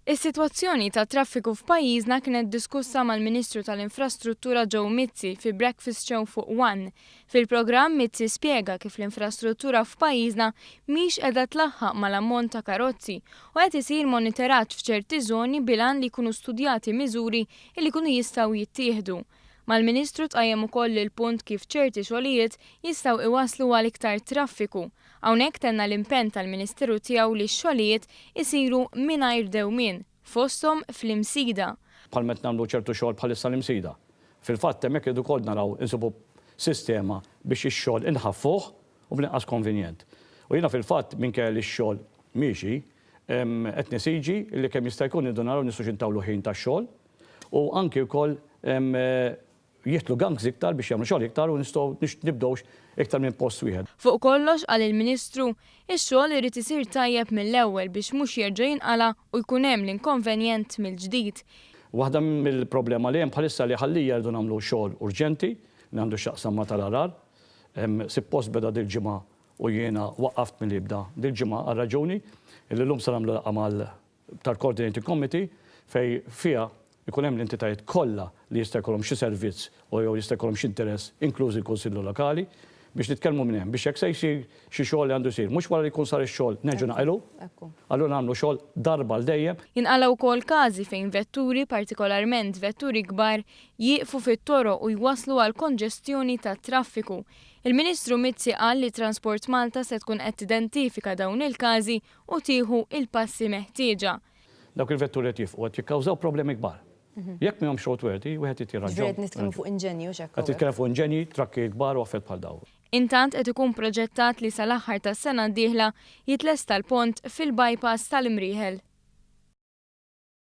Is-sitwazzjoni tat-traffiku f'pajjiżna kienet diskussa mal-Ministru tal-Infrastruttura Joe Mizzi fi Breakfast Show fuq One. Fil-programm Mizzi spjega kif l-infrastruttura f'pajjiżna mhix qiegħda tlaħħaq mal-ammont ta' karozzi u qed isir moniteraġġ f'ċerti żoni bil-għan li jkunu studjati miżuri li jkunu jistgħu jittieħdu. Mal-Ministru tqajjem ukoll il-punt kif ċerti xogħlijiet jistgħu iwasslu għal iktar traffiku. Hawnhekk tenna l-impenn tal-Ministeru tiegħu li x-xogħlijiet isiru mingħajr dewmien, fosthom fl-Imsida. Bħalma qed nagħmlu ċertu xogħol bħalissa l-Imsida. Fil-fatt hemmhekk irridu wkoll naraw insibu sistema biex ix-xogħol inħaffuh u bl-inqas konvenjent. U jiena fil-fatt minkejja li x-xogħol miexi, qed nesiġi li kemm jista' jkun irridu naraw nistgħux intawlu ħin tax-xogħol u anki wkoll jidħlu gangs iktar biex jagħmlu xogħol iktar u nistgħu nibdewx iktar minn post wieħed. Fuq kollox, qal il-Ministru, ix-xogħol irid isir tajjeb mill-ewwel biex mhux jerġa' jinqala' u jkun hemm l-inkonvenjent mill-ġdid. Waħda mill-problema li hemm bħalissa li Ħal Lija rridu nagħmlu xogħol urġenti li għandu x'jaqsam ma' tal-għarar. Sippost beda dil-ġimgħa u jiena waqqaft milli jibda dil-ġimgħa għar-raġuni li llum se nagħmlu laqgħa mal tal-Coordinating Committee fejn fiha jkun hemm l-entitajiet kollha li jista' jkollhom xi servizz u jew jista' jkollhom xi interess inklużi l-Kunsilli Lokali biex nitkellmu minn hemm biex jekk se jsir xi xogħol li għandu jsir mhux wara li jkun sar ix-xogħol nerġgħu naqilgħu allura nagħmlu xogħol darba għal dejjem. Jinqalgħu wkoll każi fejn vetturi, partikolarment vetturi kbar, jieqfu fit-toroq u jwasslu għal konġestjoni tat-traffiku. Il-Ministru Mizzi qal li Transport Malta se tkun qed tidentifika dawn il-każi u tieħu il-passi meħtieġa. Dawk il-vetturi qed jifqu qed jikkawżaw problemi kbar. Jekk mihomx roadworthy, wieħed irid jirranġahom. Ġifieri qed nitkellmu fuq inġenji hux hekk? Qed nitkellem fuq inġenji, trakkijiet kbar u affarijiet bħal dawn. Intant qed ikun proġettat li sal-aħħar tas-sena d-dieħla jitlesta l-pont fil-bypass tal-Imrieħel.